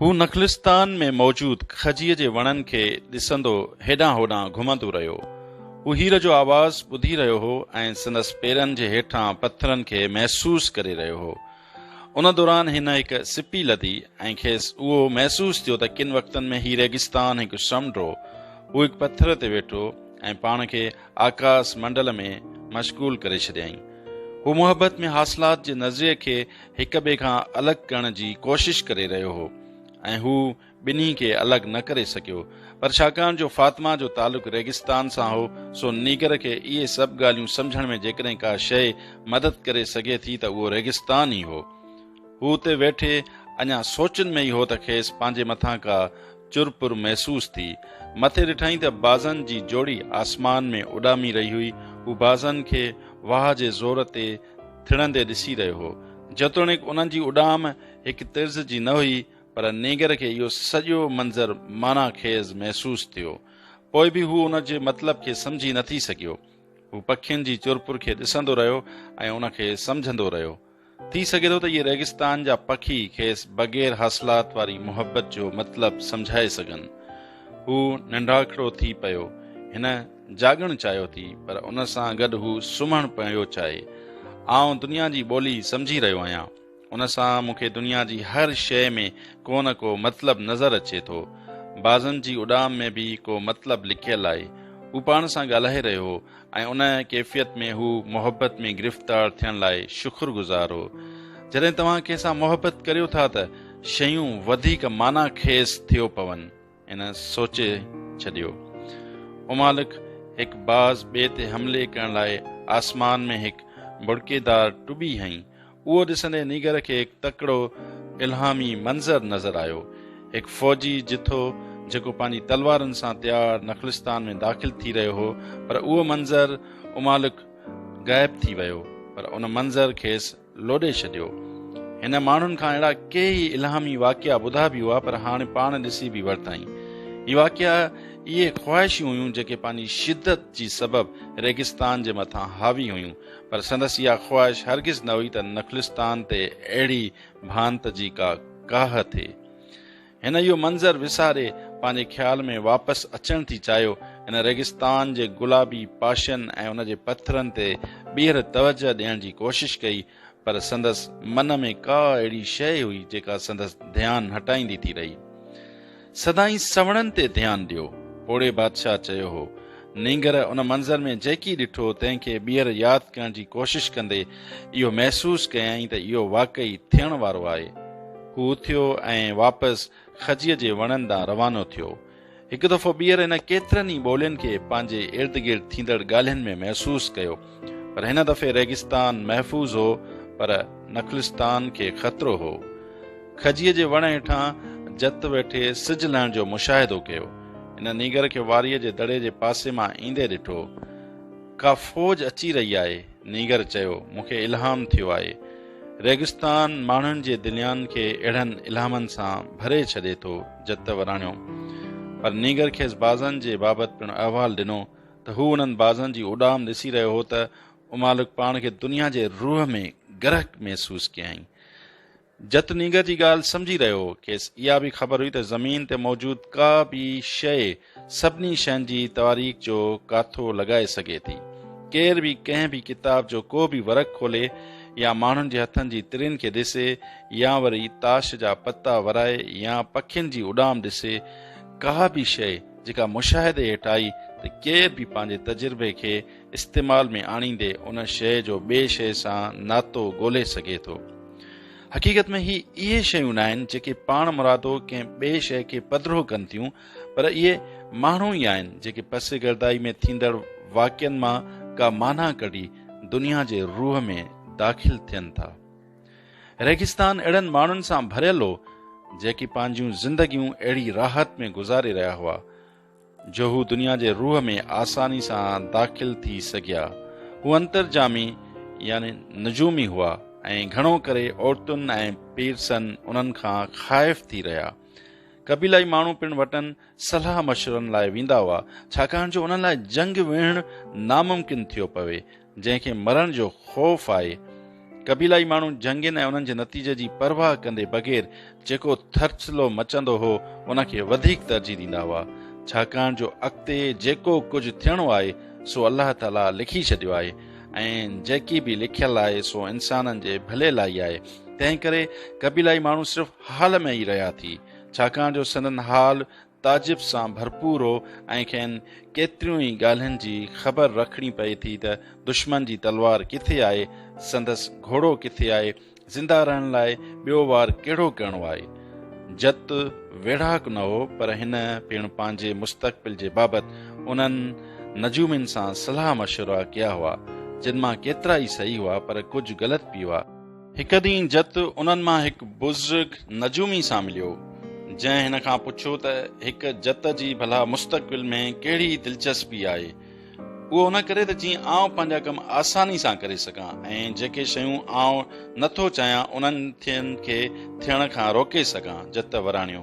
هو نخلستان ۾ موجود کجيء جي وڻن کي ڏسندو هيڏانهن هوڏانهن گهمندو رهيو. هو هير جو آواز ٻڌي رهيو هو ۽ سندس پيرن جي هيٺان پٿرن کي محسوس ڪري رهيو هو. ان دوران هن هڪ سپي لڌي ۽ کيس اهو محسوس ٿيو ته ڪن وقتن ۾ هي ريگستان هڪ سمنڊ هو. هو هڪ پٿر تي ويٺو ۽ پاڻ کي آڪاس منڊل ۾ مشغول ڪري ڇڏيائين. هو محبت ۾ حاصلات جي نظريي کي هڪ ٻئي کان الڳ ڪرڻ جي ڪوشش ڪري رهيو هو ۽ هو ٻنهي کي الڳ نه ڪري سگهيو. پر ڇاڪاڻ جو فاطمه جو تعلق ريگستان سان هو، سو نيگر کي اهي سڀ ڳالهيون سمجهڻ ۾ جيڪڏهن ڪا شيء مدد ڪري سگهي ٿي ته اهو ريگستان ئي هو. هو اتي ويٺي اڃا سوچن ۾ ئي هو ته کيس پنهنجي مٿان ڪا چرپر محسوس ٿي. مٿي ڏٺائين ته بازن جي جوڙي آسمان ۾ اڏامي رهي هئي. هو بازن کي واهه جي زور تي ٿڙندي ڏسي رهيو هو. جيتوڻيڪ انهن جي اڏام هڪ طرز جي نه هئي، پر نينگر کي اهو سڄو منظر معنيٰ خيز محسوس ٿيو. پوء به هو ان جي مطلب کي سمجهي نه ٿي سگهيو. هو پکين جي چرپر کي ڏسندو رهيو ۽ ان کي سمجهندو رهيو. ٿي سگهي ٿو ته اهي ريگستان جا پکي کيس بغير حاصلات واري محبت جو مطلب سمجهائي سگهن. هو ننڍاکڙو ٿي پيو. هن جاڳڻ چاهيو ٿي، پر ان سان گڏ هو سمهڻ پيو چاهي. آئون دنيا جي ٻولي سمجهي رهيو آهيان. ان سان مون کي دنيا جي هر شيء ۾ ڪو نه ڪو مطلب نظر اچي ٿو. بازن جي اڏام ۾ به ڪو مطلب لڪيل آهي. هو پاڻ سان ڳالهائي رهيو هو ۽ ان ڪيفيت ۾ هو محبت ۾ گرفتار ٿيڻ لاء شڪر گذار هو. جڏهن توهان ڪنهن سان محبت ڪريو ٿا ته شيون وڌيڪ معنيٰ خيز ٿيو پون. هن سوچي ڇڏيو. امالڪ هڪ باز ٻئي تي حملي ڪرڻ لاء آسمان ۾ هڪ ڀڙڪيدار ٽٻي هنئي. اهو ڏسندي نينگر کي هڪ تڪڙو الهامي منظر نظر آيو. هڪ فوجي جٿو جيڪو پنهنجي تلوارن سان تيار نخلستان ۾ داخل ٿي رهيو هو، پر اهو منظر امالڪ غائب ٿي ويو، پر ان منظر کيس لوڏي ڇڏيو. هن ماڻهن کان اهڙا ڪيئي الهامي واقعا ٻڌا به هئا پر هاڻي پاڻ ڏسي به ورتائين. هي واقعا اهي خواهشون هيون جيڪي پنهنجي شدت جي سبب ريگستان جي مٿان حاوي هيون پر سندس اها خواهش هرگز نه هئي ته نخلستان تي اهڙي ڀانت جي ڪا ڪاهه ٿئي. هن اهو منظر وساري پنهنجي خيال ۾ واپس اچڻ ٿي چاهيو. هن ريگستان جي گلابي پاشن ۽ ان جي پٿرن تي ٻيهر توجهه ڏيڻ جي ڪوشش ڪئي، پر سندس من ۾ ڪا اهڙي شيء هئي جيڪا سندس ڌيان هٽائيندي ٿي رهي. سدائين سوڻن تي ڌيان ڏيو، پوڙهي بادشاهه چيو هو. نينگر ان منظر ۾ جيڪي ڏٺو، تنهن کي ٻيهر ياد ڪرڻ جي ڪوشش ڪندي اهو محسوس ڪيائين ته اهو واقعي ٿيڻ وارو آهي. هو اٿيو ۽ واپس کجيء جي وڻن ڏانهن روانو ٿيو. هڪ دفعو ٻيهر هن ڪيترن ئي ٻولين کي پنهنجي اردگرد ٿيندڙ ڳالهين ۾ محسوس ڪيو، پر هن دفعي ريگستان محفوظ هو، پر نخلستان کي خطرو هو. کجيء جي وڻ هيٺان جت ويٺي سج لهڻ جو مشاهدو ڪيو. هن نينگر کي واريء جي دڙي جي پاسي مان ايندي ڏٺو. ڪا فوج اچي رهي آهي، نينگر چيو، مون کي الهام ٿيو آهي. ريگستان ماڻهن جي دلين کي اهڙن الهامن سان ڀري ڇڏي ٿو، جت وراڻيو. پر نينگر کيس بازن جي بابت پڻ احوال ڏنو ته هو انهن بازن جي اڏام ڏسي رهيو هو ته امالڪ پاڻ کي دنيا جي روح ۾ غرق محسوس ڪيائين. جت نينگر جي ڳالهه سمجهي رهيو هو. کيس اها به خبر هئي ته زمين تي موجود ڪا به شيء سڀني شين جي تواريخ جو ڪاٿو لڳائي سگهي ٿي. ڪير به ڪنهن به ڪتاب جو ڪو به ورق کولي يا ماڻهن جي هٿن جي ترين کي ڏسي يا وري تاش جا پتا ورائي يا پکين جي اڏام ڏسي، ڪا به شيء جيڪا مشاهدي هيٺ آئي ته ڪير به پنهنجي تجربي کي استعمال ۾ آڻيندي ان شيء جو ٻي شيء سان ناتو ڳولي سگهي ٿو. حقيقت ۾ هي اهي شيون ناهن جيڪي پاڻ مرادو ڪنهن ٻي شيء کي پڌرو ڪن ٿيون پر اهي ماڻهو ئي آهن جيڪي پس گردائي ۾ ٿيندڙ واقعن مان ڪا معنيٰ ڪڍي دنيا جي روح ۾ داخل ٿين ٿا. ريگستان اهڙن ماڻهن سان ڀريل هو جيڪي پنهنجيون زندگيون اهڙي راحت ۾ گذاري رهيا هئا. جو هو دنيا جي روح ۾ آساني سان داخل ٿي سگهيا. هو انترجامي يعني نجومي هئا ۽ گهڻو ڪري عورتن ۽ پيرسن انهن کان خائف ٿي رهيا. قبيلائي ماڻهو پڻ وٽن صلاح مشورن لاء ويندا هئا، ڇاڪاڻ جو انهن لاء جنگ وڙهڻ ناممڪن ٿيو پوي، جنهن کي مرڻ جو خوف آهي. قبيلائي ماڻهو جنگين ۽ انهن جي نتيجي جي پرواهه ڪندي بغير جيڪو ٿرٿلو مچندو هو ان کي وڌيڪ ترجيح ڏيندا هئا، ڇاڪاڻ جو اڳتي جيڪو ڪجهه ٿيڻو آهي سو الله تعاليٰ لکي ڇڏيو آهي ۽ جيڪي به لکيل آهي سو انسانن جي ڀلي لاء ئي آهي، تنهن ڪري قبيلائي ماڻهو صرف حال ۾ ئي رهيا ٿي، ڇاڪاڻ جو سندن حال تعجب سان ڀرپور هو ۽ کين ڪيتريون ئي ڳالهين جي خبر رکڻي پئي ٿي ته دشمن جي تلوار ڪٿي آهي، سندس گهوڙو ڪٿي آهي، زنده رهڻ لاء ٻيو وار ڪهڙو ڪرڻو آهي. جت ويڙهاڪ نه هو پر هن پڻ پنهنجي مستقبل جي بابت انهن نجومين سان صلاح مشورا ڪيا هئا، جن مان ڪيترا ئي صحيح هئا پر ڪجهه غلط به هئا. هڪ ڏينهن جت انهن مان هڪ بزرگ نجومي سان مليو، جنهن هن کان پڇيو ته هڪ جت جي ڀلا مستقبل ۾ ڪهڙي دلچسپي آهي؟ اهو ان ڪري ته جيئن آئون پنهنجا ڪم آساني سان ڪري سگهان ۽ جيڪي شيون آئون نه ٿو چاهيان انهن ٿين کي ٿيڻ کان روڪي سگهان. جت وراڻيو.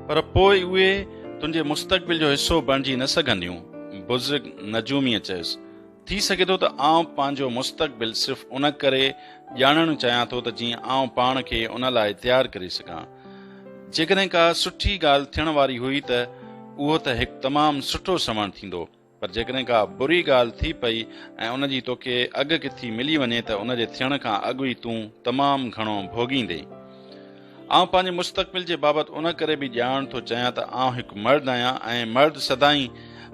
پر پوء اهي تنهنجي مستقبل جو حصو بڻجي نه سگهنديون. بزرگ نجوميء چيس. ٿي سگهي ٿو ته آئون پنهنجو مستقبل صرف ان ڪري ڄاڻڻ چاهيان ٿو ته جيئن آئون پاڻ کي ان لاء تيار ڪري سگهان. جيڪڏهن ڪا سٺي ڳالهه ٿيڻ واري هئي ته اهو ته هڪ تمام سٺو سوڻ ٿيندو، پر جيڪڏهن ڪا بري ڳالهه ٿي پئي ۽ ان جي توکي اڳ ڪٿي ملي وڃي ته ان جي ٿيڻ کان اڳ ئي تون تمام گهڻو ڀوڳيندين. آئون پنهنجي مستقبل جي بابت ان ڪري به ڄاڻڻ ٿو چاهيان ته آئون هڪ مرد آهيان ۽ مرد سدائين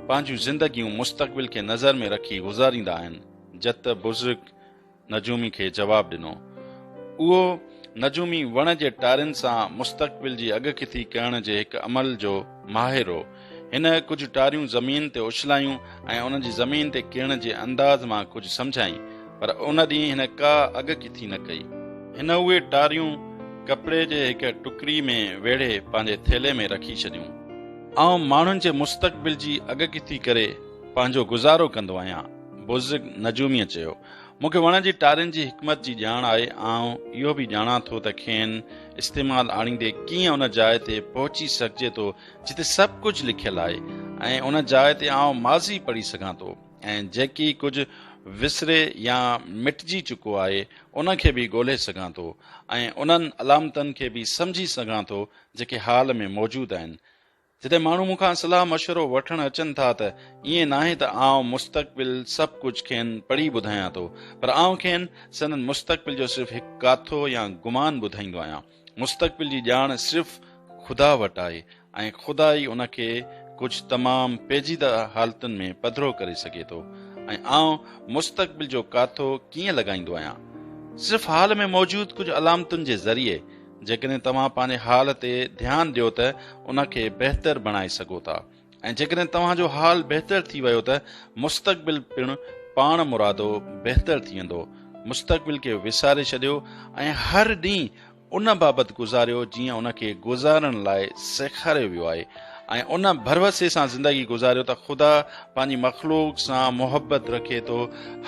پنهنجون زندگيون مستقبل کي نظر ۾ رکي گذاريندا آهن. جت بزرگ نجومي کي جواب ڏنو. اهو نجومي وڻ جي ٽارين سان مستقبل جي اڳڪٿي ڪرڻ جي هڪ عمل جو ماهر هو. هن ڪجهه ٽاريون زمين تي اڇلايون ۽ انهن جي زمين تي ڪرڻ جي انداز مان ڪجهه سمجهيائين، پر ان ڏينهن هن ڪا اڳڪٿي نه ڪئي. هن اهي ٽاريون ڪپڙي جي هڪ ٽڪري ۾ ويڙهي پنهنجي ٿيلهي ۾ رکي ڇڏيون. آئون ماڻهن جي مستقبل جي اڳڪٿي ڪري پنهنجو گذارو ڪندو آهيان. بزرگ نجوميء چيو. مون کي وڻ جي ٽارين جي حڪمت جي ڄاڻ آهي، آئون اهو به ڄاڻان ٿو ته کين استعمال آڻيندي ڪيئن ان جاء تي پهچي سگهجي ٿو جتي سڀ ڪجهه لکيل آهي ۽ ان جاء تي آئون ماضي پڙهي سگهان ٿو ۽ جيڪي ڪجهه وسري يا مٽجي چڪو آهي ان کي به ڳولهي سگهان ٿو ۽ انهن علامتن کي به سمجهي سگهان ٿو جيڪي حال ۾ موجود آهن. جڏهن ماڻهو مون کان صلاح مشورو وٺڻ اچن ٿا ته ائين ناهي ته آئون مستقبل سڀ ڪجهه کين پڙهي ٻڌايان ٿو پر آئون کين سندن مستقبل جو صرف هڪ ڪاٿو يا گمان ٻڌائيندو آهيان. مستقبل جي ڄاڻ صرف خدا وٽ آهي ۽ خدا ئي ان کي ڪجهه تمام پيچيده حالتن ۾ پڌرو ڪري سگهي ٿو ۽ آئون مستقبل جو ڪاٿو ڪيئن لڳائيندو آهيان؟ صرف حال ۾ موجود ڪجهه علامتن جي ذريعي. جيڪڏهن توهان پنهنجي حال تي ڌيان ڏيو ته ان کي بهتر بڻائي سگهو ٿا ۽ جيڪڏهن توهان جو حال بهتر ٿي ويو ته مستقبل پڻ پاڻ مرادو بهتر ٿي ويندو. مستقبل کي وساري ڇڏيو ۽ هر ڏينهن ان بابت گذاريو جيئن ان کي گذارڻ لاء سيکاريو ويو آهي ۽ ان ڀروسي سان زندگي گذاريو ته خدا پنهنجي مخلوق سان محبت رکي ٿو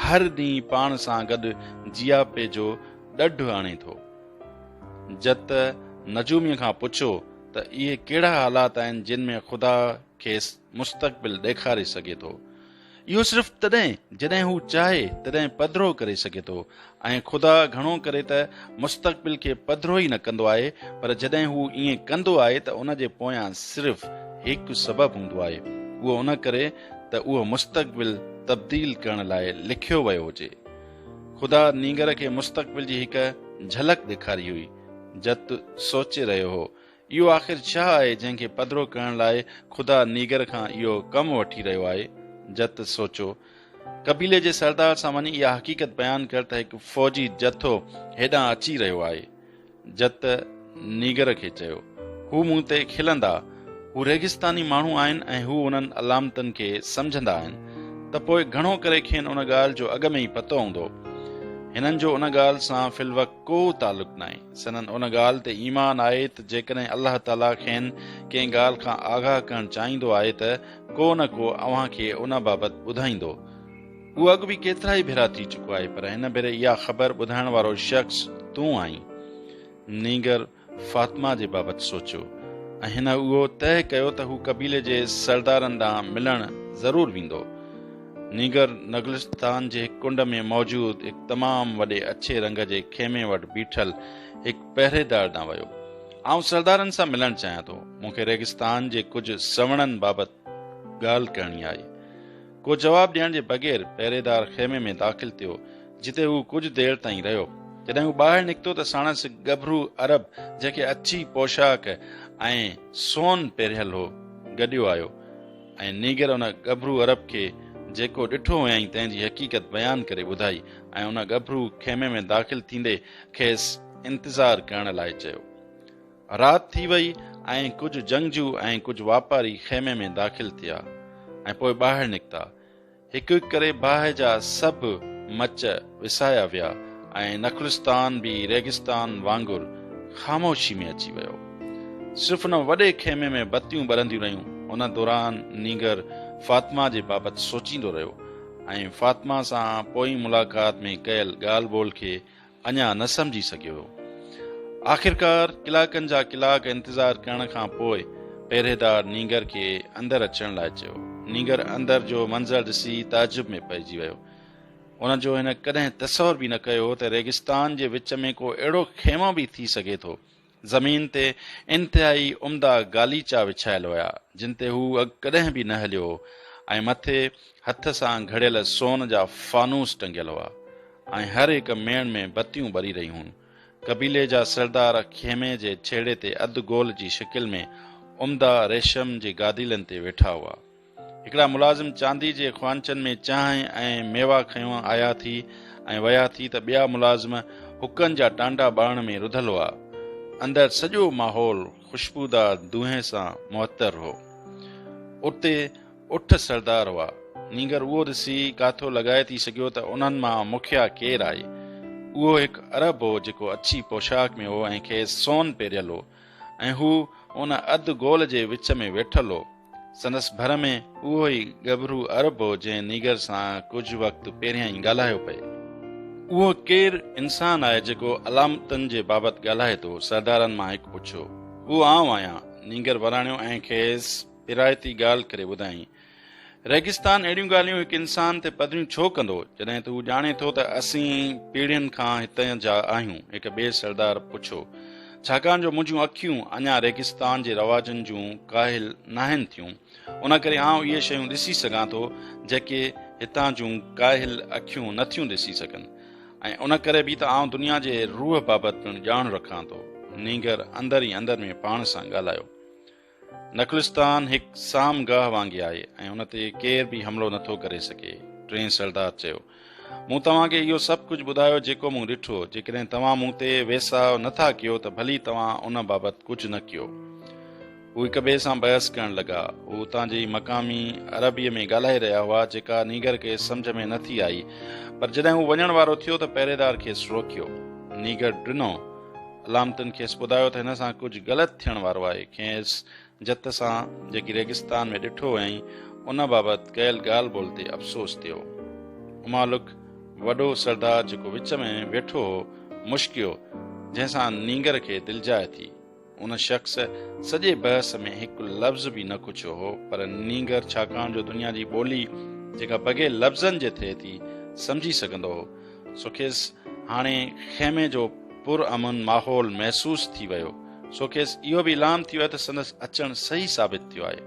هر ڏينهن پاڻ سان گڏ جياپي جو ڏڍ آڻي ٿو. جت نجوميء کان پڇيو ته اهي ڪهڙا حالات آهن جن ۾ خدا کيس مستقبل ڏيکاري سگهي ٿو؟ اهو صرف تڏهن جڏهن هو چاهي تڏهن پڌرو ڪري سگهي ٿو ۽ خدا گهڻو ڪري ته مستقبل کي پڌرو ئي نه ڪندو آهي پر جڏهن هو ائين ڪندو آهي ته ان جي پويان صرف هڪ سبب هوندو آهي اهو ان ڪري ته اهو مستقبل تبديل ڪرڻ لاء لکيو ويو هجي. خدا نينگر کي مستقبل جي هڪ جهلڪ ڏيکاري هئي. جت سوچي رهيو هو، اهو آخر ڇا آهي جنهن کي پڌرو ڪرڻ لاء خدا نينگر کان اهو ڪم وٺي رهيو آهي؟ جت سوچيو، قبيلي جي سردار سان وڃي اها حقيقت بيان ڪر ته هڪ فوجي جٿو هيڏانهن اچي رهيو آهي. جت نيگر کي چيو، هو مون تي کلندا، هو ريگستاني ماڻهو آهن ۽ هو انهن علامتن کي سمجهندا آهن، ته پوء گهڻو ڪري کين ان ڳالهه جو اڳ ۾ ئي پتو هوندو. هنن جو ان ڳالهه سان في الوقت ڪو تعلق ناهي. سندن ان ڳالهه تي ايمان آهي ته جيڪڏهن الله تعاليٰ کين ڪنهن ڳالهه کان آگاهه ڪرڻ چاهيندو آهي ته ڪو نه ڪو اوهان کي ان بابت ٻڌائيندو. اهو اڳ به ڪيترائي ڀيرا ٿي چڪو آهي پر هن ڀيري اها خبر ٻڌائڻ وارو شخص تون آهين. نينگر فاطمه جي بابت سوچيو ۽ هن اهو طئه ڪيو ته هو قبيلي جي سردارن ڏانهن ملڻ ضرور ويندو. نينگر نگلستان جي هڪ ڪنڊ ۾ موجود هڪ تمام وڏي اڇي رنگ جي خيمي وٽ بيٺل هڪ پهريدار ڏانهن ويو. آئون سردارن سان ملڻ چاهيان ٿو. مون کي ريگستان جي ڪجهه سوڻن بابت ڳالهه ڪرڻي آهي. ڪو جواب ڏيڻ جي بغير پهريدار خيمي ۾ داخل ٿيو، جتي هو ڪجهه دير تائين رهيو. جڏهن هو ٻاهر نڪتو ته ساڻس هڪ ڳڀرو عرب، جنهن کي اڇي پوشاڪ ۽ سون پهريل هو، گڏيو آيو ۽ نينگر ان ڳڀرو عرب کي جيڪو ڏٺو هيائين تنهن جي حقيقت بيان ڪري ٻڌائي ۽ ان ڳڀرو خيمي ۾ داخل ٿيندي کيس انتظار ڪرڻ لاء چيو. رات ٿي وئي ۽ ڪجهه جنگجو ۽ ڪجهه واپاري خيمي ۾ داخل ٿيا ۽ پوء ٻاهر نڪتا. هڪ هڪ ڪري باهه جا سڀ مچ وسايا ويا ۽ نخلستان به ريگستان وانگر خاموشي ۾ اچي ويو. صرف ان وڏي خيمي ۾ بتيون ٻرنديون رهيون. ان دوران نينگر فاطمه جي بابت سوچيندو رهيو ۽ فاطمه سان پوئين ملاقات ۾ ڪيل ڳالهه ٻولهه کي اڃا نه سمجهي سگهيو هو. آخرڪار ڪلاڪن جا ڪلاڪ انتظار ڪرڻ کان پوء پهريدار نينگر کي اندر اچڻ لاء چيو. نينگر اندر جو منظر ڏسي تعجب ۾ پئجي ويو. ان جو هن ڪڏهن تصور به نه ڪيو هو ته ريگستان جي وچ ۾ ڪو اهڙو خيمو به ٿي سگهي ٿو. زمين تي انتهائي عمدا غاليچا وڇايل هيا، جن تي هو اڳ ڪڏهن به نه هليو هو ۽ مٿي هٿ سان گهڙيل سون جا فانوس ٽنگيل هئا ۽ هر هڪ ميڻ ۾ بتيون ٻري رهيون هيون. قبيلي جا سردار خيمي جي ڇيڙي تي اڌ گول جي شڪل ۾ عمدا ريشم جي گاديلن تي ويٺا هئا. هڪڙا ملازم چاندي جي خوانچن ۾ چانهه ۽ ميوا کنيو آيا ٿي ۽ ويا ٿي ته ٻيا ملازم حقن جا ٽانڊا ٻارڻ ۾ رڌل هئا. اندر سڄو ماحول خوشبودار دونهين سان معطر هو. اتي اٺ سردار هئا. نينگر اهو ڏسي ڪاٿو لڳائي ٿي سگهيو ته انهن مان مکيا ڪير آهي. اهو هڪ عرب هو جيڪو اڇي پوشاڪ ۾ هو ۽ کيس سون پهريل هو ۽ هو ان اڌ گول جي وچ ۾ ويٺل هو. سندس ڀر ۾ اهو ئي ڳڀرو عرب هو جنهن نينگر سان ڪجهه وقت پهريائين ڳالهايو پئي. اهو ڪير انسان آهي جيڪو علامتن جي بابت ڳالهائي ٿو؟ سردارن مان هڪ پڇيو. اهو آئون آهيان. نينگر وراڻيو ۽ کيس پيرائتي ڳالهه ڪري ٻڌايائين. ريگستان اهڙيون ڳالهيون هڪ انسان تي پڌريون ڇو ڪندو، جڏهن ته هو ڄاڻي ٿو ته اسين پيڙهين کان هتان جا آهيون؟ هڪ ٻئي سردار پڇيو. ڇاڪاڻ جو منهنجون اکيون اڃا ريگستان جي رواجن جون قائل ناهن ٿيون، ان ڪري آئون اهي شيون ڏسي سگهان ٿو، جيڪي هتان جون ڪاهل اکيون نه ٿيون ڏسي سگهن ۽ ان ڪري به ته آئون دنيا جي روح بابت پڻ ڄاڻ رکان ٿو. نينگر اندر ئي اندر ۾ پاڻ سان ڳالهايو. نخلستان هڪ سام گاهه وانگي آهي ۽ ان تي ڪير به حملو نٿو ڪري سگهي. ٽئين سردار چيو. مون توهان کي اهو سڀ ڪجهه ٻڌايو جيڪو مون ڏٺو. جيڪڏهن توهان مون تي ويساهه نه ٿا ڪيو ته ڀلي توهان ان بابت ڪجهه نه ڪيو. هو هڪ ٻئي سان بحث ڪرڻ لڳا. هو اتان جي مقامي عربيء ۾ ڳالهائي رهيا هئا جيڪا نينگر کي سمجهه ۾ نه ٿي آئي. پر جڏهن هو وڃڻ وارو ٿيو ته پهريدار کيس روڪيو. نينگر ڊنو. علامتن کيس ٻڌايو ته هن سان ڪجهه غلط ٿيڻ وارو آهي. کيس جت سان جيڪي ريگستان ۾ ڏٺو هيائين، ان بابت ڪيل ڳالهه ٻولهه تي افسوس ٿيو. امالڪ وڏو سردار جيڪو وچ ۾ ويٺو هو، مشڪيو، جنهن سان نينگر کي دلجاء ٿي. ان شخص سڄي بحث ۾ هڪ لفظ به نه ڪڇيو هو، پر نينگر ڇاڪاڻ جو دنيا جي ٻولي، جيڪا بغير لفظن جي ٿئي ٿي، سمجهي سگهندو هو، سو کيس هاڻي خيمي جو پر امن ماحول محسوس ٿي ويو، سو کيس اهو به الهام ٿي ويو ته سندس اچڻ صحيح ثابت ٿيو آهي.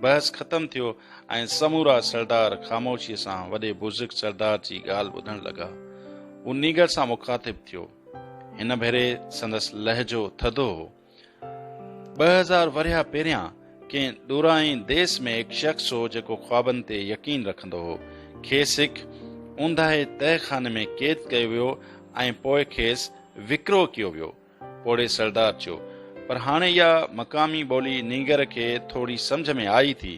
بحث ختم ٿيو ۽ سمورا سردار خاموشيء سان وڏي بزرگ سردار جي ڳالهه ٻڌڻ لڳا. هو نينگر سان مخاطب ٿيو. هن ڀيري سندس لهجو ٿڌو هو. 2000 ورهيه پهريان ڪنهن ڏورانهين ديس ۾ هڪ شخص هو جيڪو خوابن تي يقين رکندو هو. کيس هڪ اونداهي تهه خاني ۾ قيد ڪيو ويو ۽ پوء کيس وڪرو ڪيو ويو. پوڙهي سردار چيو. پر هاڻي اها مقامي ٻولي نينگر کي ٿوري سمجهه ۾ آئي ٿي.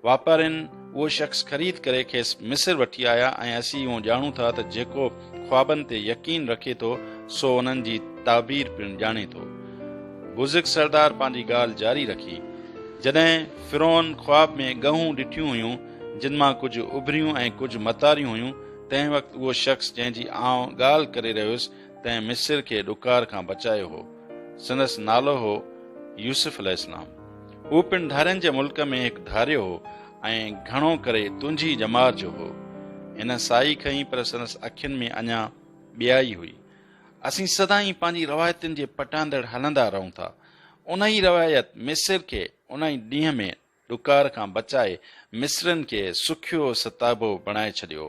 واپارين اهو شخص خريد ڪري کيس مصر وٺي آيا ۽ اسين اهو ڄاڻون ٿا ته جيڪو خوابن تي يقين رکي ٿو سو انهن جي تعبير پڻ ڄاڻي ٿو. بزرگ سردار پنهنجي ڳالهه جاري رکي. جڏهن فرعون خواب ۾ ڳهون ڏٺيون هيون جن مان ڪجهه اڀريون ۽ ڪجهه متاريون هيون تنهن وقت اهو شخص جنهن جي آئون ڳالهه ڪري رهيس تنهن مصر کي ڏڪار کان بچايو هو. سندس نالو هو يوسف عليه السلام. هو پڻ ڌارين جي ملڪ ۾ هڪ ڌاريو هو ۽ گهڻو ڪري تنهنجي ڄمار جو هو. هن ساهي کنئي پر سندس اکين ۾ اڃا ٻيائي هئي. اسين سدائين پنهنجي روايتن جي پٽاندڙ هلندا رهون ٿا. انهي روايت مصر کي انهي ڏينهن ۾ ڏڪار کان بچائي مصرين کي سکيو ستابو بڻائي ڇڏيو.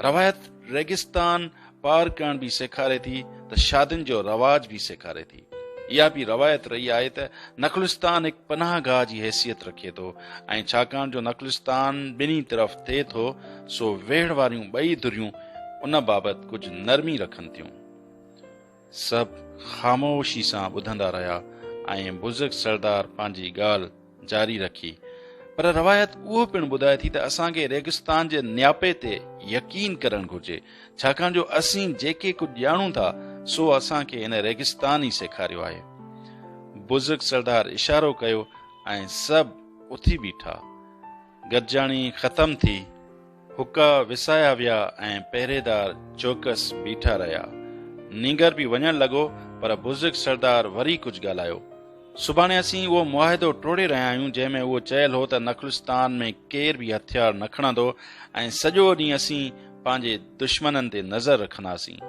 روايت ريگستان پار ڪرڻ به سيکاري ٿي ته شادين جو رواج به سيکاري ٿي. اها به روايت رهي آهي ته نخلستان هڪ پناهه گاهه جي حيثيت رکي ٿو ۽ ڇاڪاڻ جو نخلستان ٻنهي طرف ٿئي ٿو سو ويڙهه واريون ٻئي ڌريون ان بابت ڪجهه نرمي رکن ٿيون. سڀ خاموشي سان ٻڌندا رهيا ۽ بزرگ سردار پنهنجي ڳالهه جاري رکي. پر روايت اهو پڻ ٻڌائي ٿي ته اسان کي ريگستان جي نياپي تي يقين ڪرڻ گهرجي، ڇاڪاڻ جو اسين جيڪي ڪجهه ڄاڻون ٿا، سو اسان کي هن ريگستان ئي سيکاريو آهي. بزرگ سردار اشارو ڪيو ۽ سڀ اٿي بيٺا. گڏجاڻي ختم ٿي. حقا وسايا ويا ۽ پهريدار چوڪس بيٺا رهيا. نينگر به وڃڻ لڳو پر بزرگ سردار وري ڪجهه ڳالهايو. سڀاڻي اسين اهو معاهدو ٽوڙي رهيا آهيون جنهن ۾ اهو چيل هو ته نخلستان ۾ ڪير به هٿيار نه کڻندو ۽ سڄو ڏينهن اسين پنهنجي دشمنن تي نظر رکنداسين.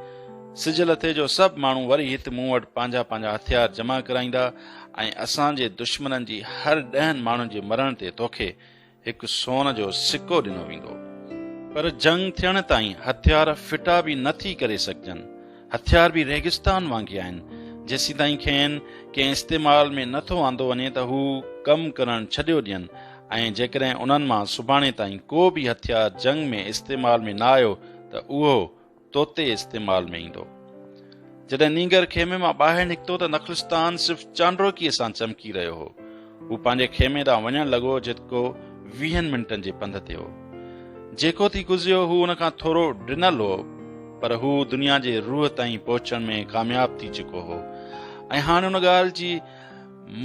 سج لٿي جو سڀ ماڻهو وري هت مون وٽ پنهنجا پنهنجا هٿيار جمع ڪرائيندا ۽ اسان جي دشمنن جي هر ڏهن ماڻهن جي مرڻ تي توکي هڪ سون جو سڪو ڏنو ويندو. پر جنگ ٿيڻ تائين هٿيار ڦٽا به نه ٿي ڪري سگهجن. هٿيار به ريگستان وانگي آهن. جيسيتائين کين ڪنهن استعمال ۾ نه ٿو آندو وڃي ته هو ڪم ڪرڻ ڇڏيو ڏين ۽ جيڪڏهن انهن مان سڀاڻي تائين ڪو به هٿيار جنگ ۾ استعمال ۾ نه آيو ته اهو توتي استعمال ۾ ايندو. جڏهن نينگر خيمي مان ٻاهر نڪتو ته نخلستان صرف چانڊوڪيء سان چمڪي رهيو هو. هو پنهنجي خيمي ڏانهن وڃڻ لڳو جيڪو ويهن منٽن جي پنڌ تي هو. جيڪو ٿي گذريو هو ان کان ٿورو ڊنل هو پر هو دنيا جي روح تائين پهچڻ ۾ ڪامياب ٿي چڪو هو ۽ هاڻ ان ڳالهه جي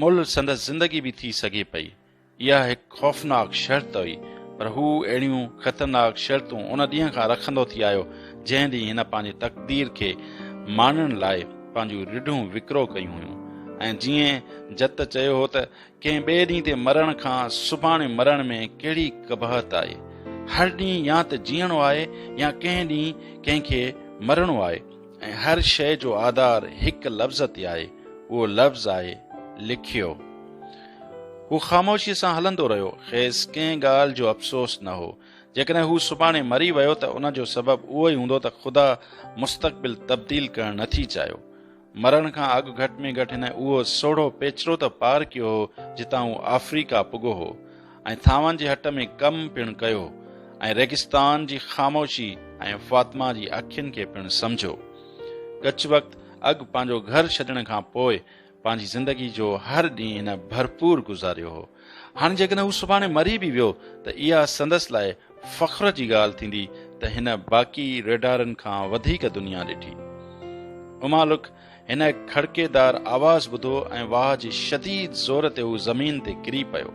ملهه سندس زندگي به ٿي سگهي پئي. اها هڪ خوفناڪ شرط هئي، پر هو اهڙيون خطرناڪ شرطون ان ڏينهن کان رکندو ٿي آيو، جنهن ڏينهن هن پنهنجي تقدير کي ماڻڻ لاء پنهنجون رڍون وڪرو ڪيون هيون ۽ جيئن جت چيو هو ته ڪنهن ٻئي ڏينهن تي مرڻ کان سڀاڻي مرڻ ۾ ڪهڙي قباحت آهي. هر ڏينهن يا ته جيئڻو آهي يا ڪنهن ڏينهن ڪنهن کي مرڻو آهي ۽ هر شيء جو آڌار هڪ لفظ تي آهي، اهو لفظ آهي لکيو. هو خاموشيء سان هلندو رهيو. کيس ڪنهن ڳالهه جو افسوس نه هو. جيڪڏهن هو سڀاڻي مري ويو ته ان جو سبب اهو ئي هوندو ته خدا مستقبل تبديل ڪرڻ نه ٿي چاهيو. مرڻ کان اڳ گهٽ ۾ گهٽ هن اهو سوڙهو پيچرو ته پار ڪيو هو جتان هو آفريڪا پڳو هو ۽ ٿانون جي هٽ ۾ ڪم پڻ ڪيو ۽ ريگستان جي خاموشي ۽ فاطمه جي اکين کي پڻ سمجهيو. ڳچ وقت اڳ پنهنجو گهر ڇڏڻ کان پوء پنهنجي زندگي جو هر ڏينهن هن ڀرپور گذاريو هو. هاڻي جيڪڏهن هو سڀاڻي مري به ويو ته اها سندس لاء فخر جي ڳالهه ٿيندي ته هن باقي ريڍارن کان وڌيڪ دنيا ڏٺي. امالڪ هن هڪ کڙڪيدار آواز ٻڌو ۽ واهه جي شديد زور تي هو زمين تي ڪري پيو.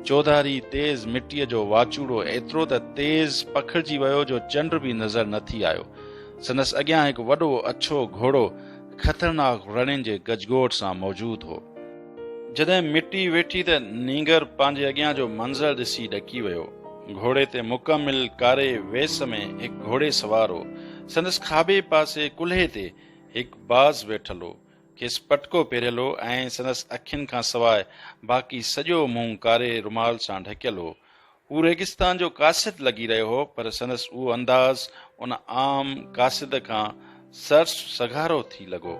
چوڌاري تيز مٽيء جو واچوڙو ايترو ته تيز پکڙجي ويو جو چنڊ به نظر نه ٿي آيو. سندس اڳيان هڪ وڏو اڇو گهوڙو خطرناڪ رڙين جي گجگوڙ سان موجود هو. جڏهن مٽي ويٺي ته نينگر پنهنجي اڳيان جو منظر ڏسي ڏڪي ويو. گهوڙي تي مڪمل ڪاري ويس ۾ هڪ گهوڙي سوار هو. سندس کاٻي پاسي ڪلهي تي هڪ باز ويٺل هو. کيس پٽڪو پهريل هو ۽ سندس اکين کان سواء باقي سڄو منهن ڪاري رومال سان ڍڪيل هو. هو ريگستان جو قاصد لڳي رهيو هو، پر سندس اهو انداز ان عام قاصد کان سرس سگهارو ٿي لڳو.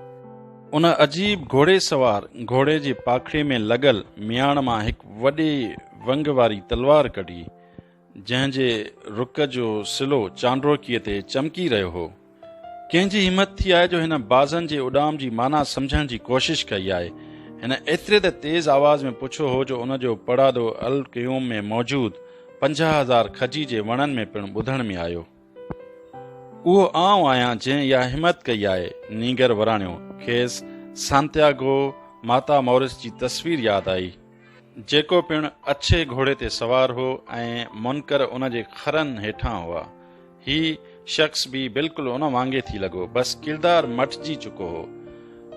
ان عجيب گهوڙي سوار گهوڙي جي پاکڙي ۾ لڳل مياڻ مان هڪ وڏي ونگ واري تلوار ڪڍي، جنهن جي رڪ جو سلو چانڊوڪيء تي چمڪي رهيو هو. ڪنهن جي همت ٿي آهي جو هن بازن جي اڏام جي معنيٰ سمجهڻ جي ڪوشش ڪئي آهي؟ هن ايتري ته تيز آواز ۾ پڇيو هو جو ان جو پڙاڏو القيوم ۾ موجود 50,000 کجي جي وڻن ۾ پڻ ٻڌڻ ۾ آيو. اهو آئون آهيان جنهن اها همت ڪئي آهي، نينگر وراڻيو. کيس سانتياگو ماتا مورس جي تصوير ياد آئي. جيڪو پڻ اڇي گهوڙي تي سوار هو ۽ منڪر ان جي خرن هيٺان هئا. هي شخص به بلڪل ان وانگي ٿي لڳو، بس ڪردار مٽجي چڪو هو.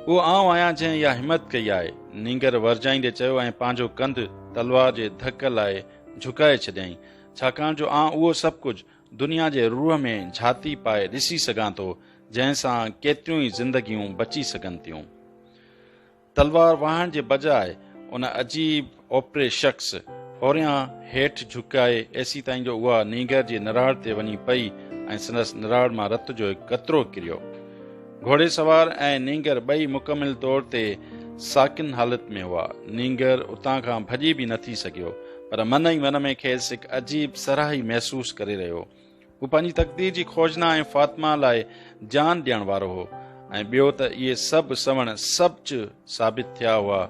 اهو آئون آهيان جنهن اها همت ڪئي آهي. نينگر ورجائيندي چيو ۽ پنهنجو ڪنڌ تلوار جي ڌڪ لاء جهڪائي ڇڏيائين، ڇاڪاڻ جو آن اهو سڀ ڪجهه دنيا جي روح ۾ جهاتي پائي ڏسي سگهان ٿو، جنهن سان ڪيتريون ئي زندگيون بچي سگهن ٿيون. تلوار وهائڻ جي بجاء ان عجيب اوپري شخص هوريان هيٺ جهڪائي ايسيتائين جو اها نينگر جي نراڙ تي وڃي پئي ۽ سندس نراڙ مان رت جو هڪ قطرو ڪريو. گهوڙي سوار ۽ نينگر ٻئي مڪمل طور تي ساڪن حالت ۾ هئا. نينگر اتان کان ڀڄي به نه ٿي سگهيو، پر من ئي من ۾ کيس هڪ عجيب سرهائي محسوس ڪري رهيو. هو پنهنجي تقدير جي کوجنا ۽ فاطمه لاء جان ڏيڻ وارو هو ۽ ٻيو ته اهي سڀ سوڻ سچ ثابت ٿيا هئا.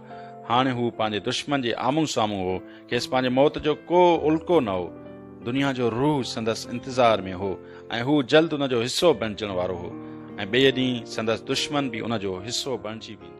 هاڻي هو پنهنجي دشمن جي آمهون سامهون هو. کيس پنهنجي موت جو ڪو الڪو نه هو. دنيا جو روح سندس انتظار ۾ هو ۽ هو جلد ان جو حصو بڻجڻ وارو هو ۽ ٻئي ڏينهن سندس دشمن به ان جو حصو بڻجي ويندو.